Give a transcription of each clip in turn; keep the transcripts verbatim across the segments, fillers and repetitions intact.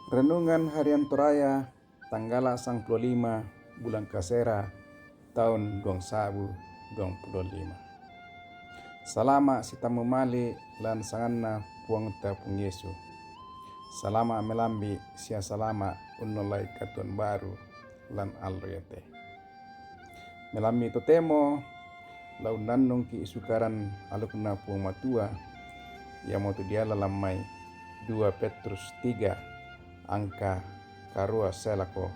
Renungan Harian Toraya, tanggala sangpulo lima bulan kasera, taun duang sa'bu duang pulo lima. Salama' sitammu mali' lan sanganNa Puangta Puang Yesu. Salama' melambi' sia salama' unnollai katuoan baru lan allo iate. Melambi' totemo la unnannungki' sukaran alukNa Puang Matua, iamotu diala lan mai dua Petrus tiga angka karua sae lako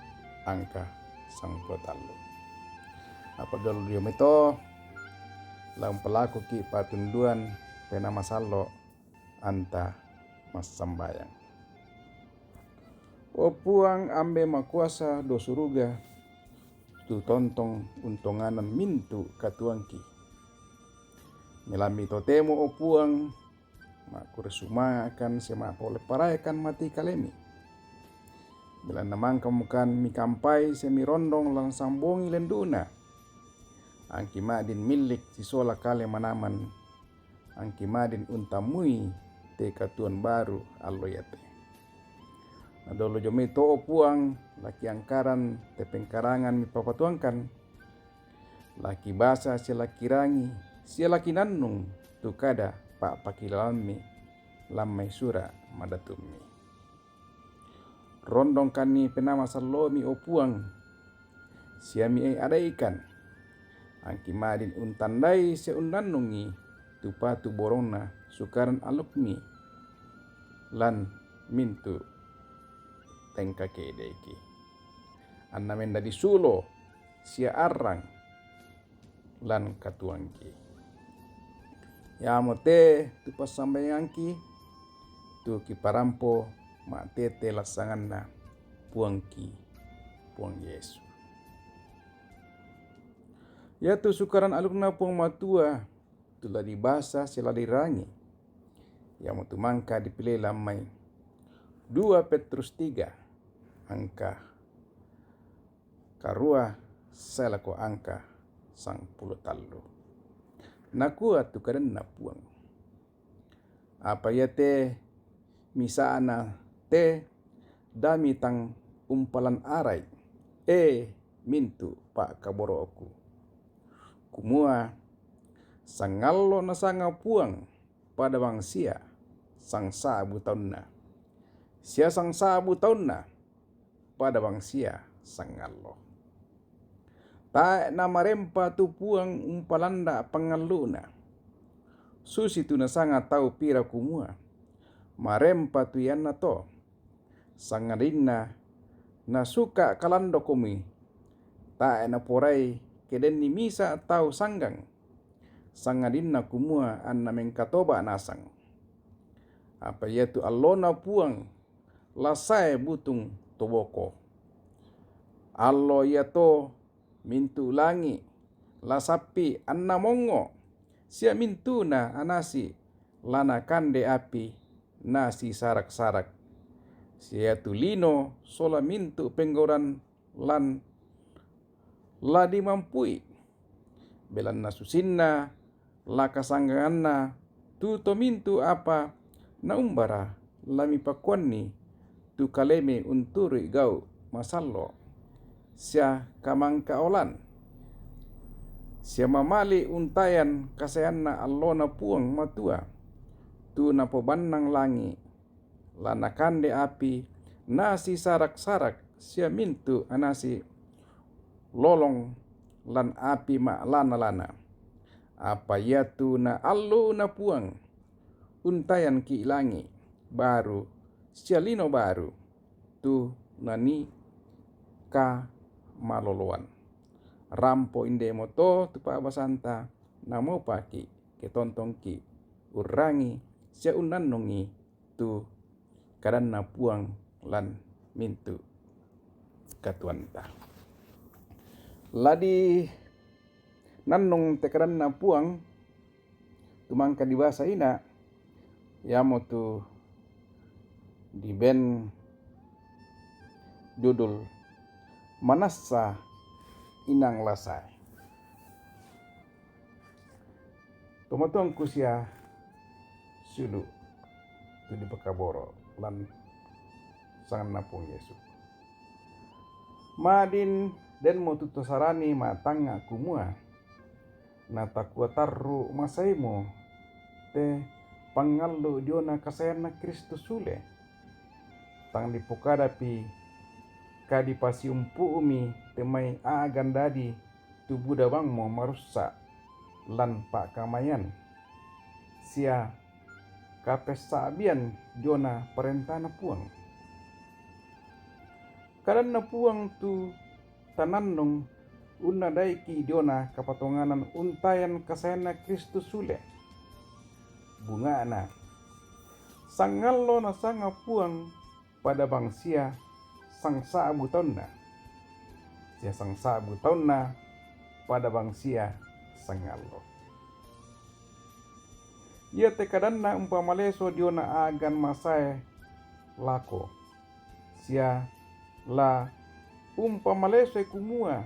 angka sangpulo tallu. Apa dolo dio mai to, la umpalakuki' patunduan Penaa Masallo', anta massambayang. O Puang, Ambe' Makuasa dao suruga, tu tontong untonganan mintu' katuoangki. Melambi' totemo, o Puang, ma'kurre sumanga'kan sia ma'pole paraekan mati kalemi. Belanna mangkamokan mikampai sia mirondong lan sambongi lendu'na. Angki ma'din millik sisola kale manaman, angki ma'din untammui te katuoan baru allo iate. Na dolo dio mai to, o Puang, la kiangkaran te pengkarangan mipapatuangkan, la kibasa sia la kirangi, sia la kinannung tu kada pa'pakilalammi lan mai sura' madatummi. Rondongkanni Penaa Masallo'mi, o Puang, sia miadaikan, angki ma'din untandai sia unnannungi tu patu borongna sukaran alukmi lan mintu' tengka ke'de'ki, anna mendadi sulo sia arrang lan katuoangki. Iamo te tu passambayangangki, tu kiparampo ma'tete lan sanganNa Puangki, Puang Yesu. Iatu sukaran alukNa Puang Matua, tu la dibasa sia la dirangi, iamotu mangka dipilei lan mai dua Petrus tiga angka karua sae lako angka sangpulo tallu. Nakua tu kadanNa Puang, apa iate misa'na te dami tang umpalan arai, e mintu' pa'kaboro'ku, kumua, sangallo nasanga Puang pada bang sia sangsa'bu taunna, sia sangsa'bu taunna pada bang sia sangallo. Tae' namarempa tu Puang umpalanda' pangallu'na, susitu nasanga tau pira kumua, marempa tu iannato, sangadinna nasuka' kalandokomi, tae' naporai ke denni misa' tau sanggang, sangadinna kumua anna mengkatoba' nasang. Apa iatu allona Puang la sae butung toboko. Allo iato mintu' langi' la sappi' anna mongngo', sia mintu'na anasi' la nakande api nasisarak-sarak, sia iatu lino sola mintu' penggauran lan la dimampui. Belanna susinna la kasangganganna tu tomintu' apa naumbara la mipakuanni tu kalemi unturu'i gau' masallo' sia kamangkaolan, sia mamali' untayan kasaeanna allona Puang Matua, tu napobannang langi' la nakande api nasisarak-sarak sia mintu' anasi' lolong lan api ma'lana-lana. Apa iatu naallu'na Puang, untayanki' langi' baru sia lino baru, tu nanikamaloloan. Rampo indemoto tu pa'basanta, namoupaki' ke tontongki' urrangi sia unnannungi tu kadanNa Puang lan mintu' katuoanta. La dinannung te kadanNa Puang tu mangka dibasa ina', iamotu diben judul Manassa Inang La Sae. Tomatuangku sia siulu' tu dipakaboro' lan sanganna Puang Yesu. Madin denmo tu tosarani matangnga kumua, na takua tarru masaimu te pangallu diona kasayanna Kristus sule. Tang dipokadapi kadipasiumpu'mi te mai a'gan dadi tu buda bangmo marussa lan pa'kamayan sia kapessa'bian diona parentana Puang. Kadanna Puang tu tanannung unnadaiki diona kapatonganan untayan kasayanna Kristus sule. Bunga'na, sangallo nasanga Puang pada bangsia sangsa'bu taunna, sia sangsa'bu taunna pada bangsia sangallo. Iate kadanna umpamaleso diona a'gan masae lako, sia la umpamalesoi kumua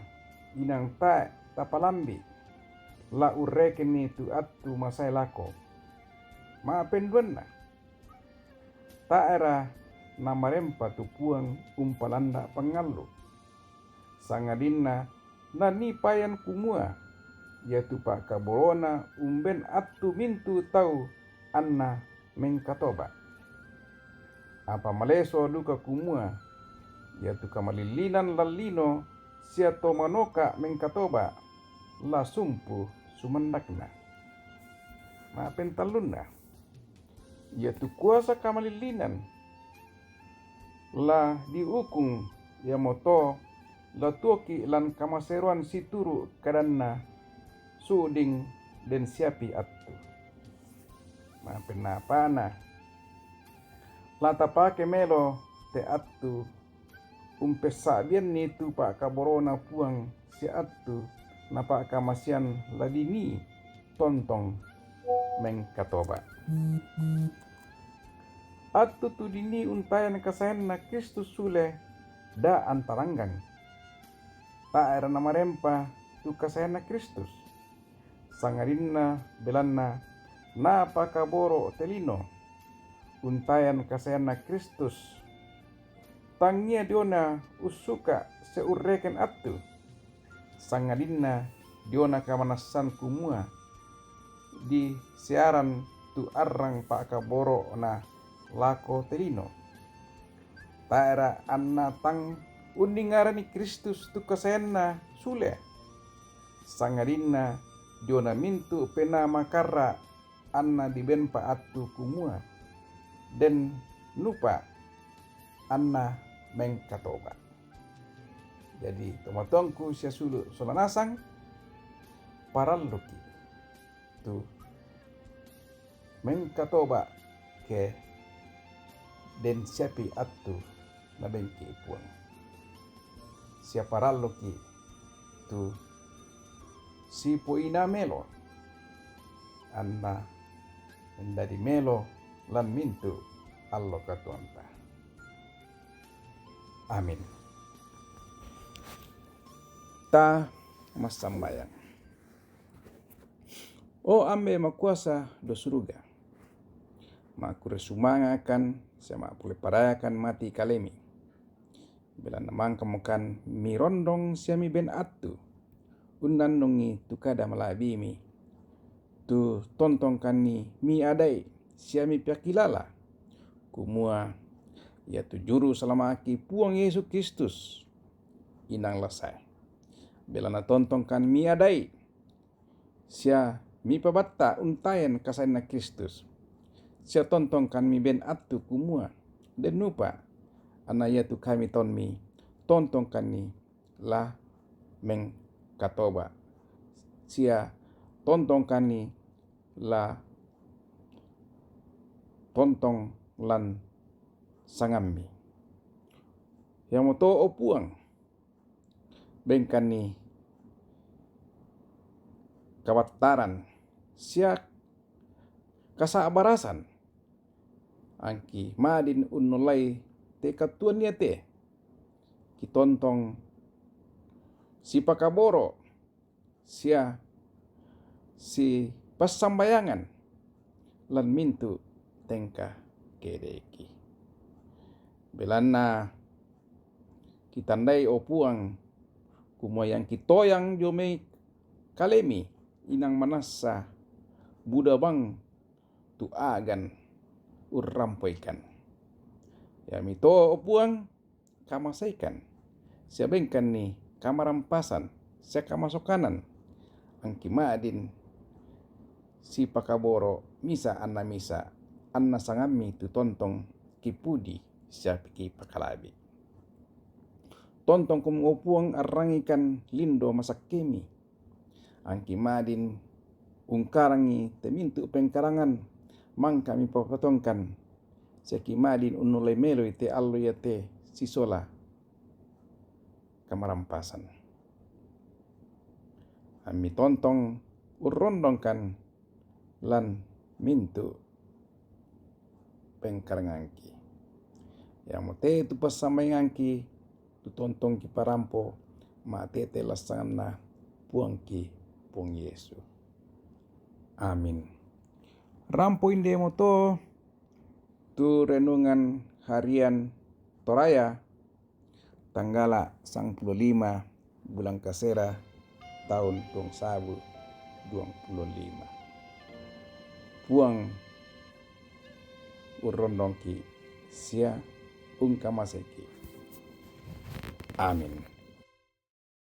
inang tae' tapalambi, la urrekenni tu attu masae lako. Ma'penduanna, tae'ra namarempa tu Puang umpalanda pangallu, sangadinna nanii payan kumua iatu pa'kaborona umben attu mintu tau anna mengkatoba. Apa maleso duka kumua iatu kamalillinan lallino sia to manoka mengkatoba la sumpu sumandakna. Ma'pentallunna, iatu kuasa kamalillinan la diukung, iamoto la tuoki lan kamaseroan situru' kadanna su'ding den siapi attu. Ma'pennapana, la tapake melo te attu umpessa'bianni tu pa'kaborona Puang sia attu napa'kamasean la dinii tontong mengkatoba. Attu tu dinii untayan kasayanna Kristus sule da' antaranggang. Tae'ra namarempa tu kasayanna Kristus, sangadinna belanna napakaboro' te lino untayan kasayanna Kristus. Tangia diona ussuka sia urreken attu, sangadinna diona kamanassan kumua disearan tu arrang pa'kaboro'na lako te lino. Tae'ra anna tang unningarani Kristus tu kasayanna sule, sangadinna diona mintu' penaa makarra anna dibenpa attu kumua den nupa anna mengkatoba. Jadi, tomatuangku sia sulu' sola nasang, paralluki tu mengkatoba ke den siapi attu nabengki Puang. Sia paralluki tu sipoina melo, anna mendadi melo lan mintu' allo katuoanta. Amin. Ta massambayang. O Ambe' makuasa dio suruga, makkurre sumangakan sia ma'pole parayakan mati kalemi. Belanna mangkamokan mirondong sia miben attu unnannungi tu kada mala'bimi, tu tontongkanni miadai sia mipakilala kumua iatu Juru Salama'ki Puang Yesu Kristus inang la sae. Belanna tontongkan miadai sia mipabatta untayan kasayanna Kristus, sia tontongkan miben attu kumua den nupa anna iatu kami taunmi tontongkanni la mengkatoba, sia tontongkanni la tontong lan sangammi. Iamoto, o Puang, bengkanni kabattaran sia kasa'barasan, angki ma'din unnollai te katuoan iate kitontong sipakaboro' sia sipassambayangan lan mintu' tengka ke'de'ki. Belanna kitandai, o Puang, kumua yang kitoyang jo mai kalemi inang manassa buda bang tu agan urrampoikan. Yami to, o Puang, kamasaikan, sia bengkan ni kamarampasan sia kamasokanan, angki madin sipakaboro misa anna misa, anna sangammi tu tontong kipudi sia kipakalabi. Tontong kum, o Puang, arrangikan lindo masakkemi, angki madin ungkarangi te mintu pengkarangan mangkami papatongkan, sia ki madin unnullai meloi te allo iate sisola kamarampasan. Ammi tontong urrondongkan lan mintu pengkarangangki. Yamo te tu passambayanganki tu tontong kiparampo, matete lassanganna Puangki, Puang Yesu. Amin. Rampo indemo to tu renungan harian Toraya, tanggala sangpulo lima bulan kasera, taun duang sabu duang pulo lima. Puang urrondongki sia ungkamasaiki. Amin.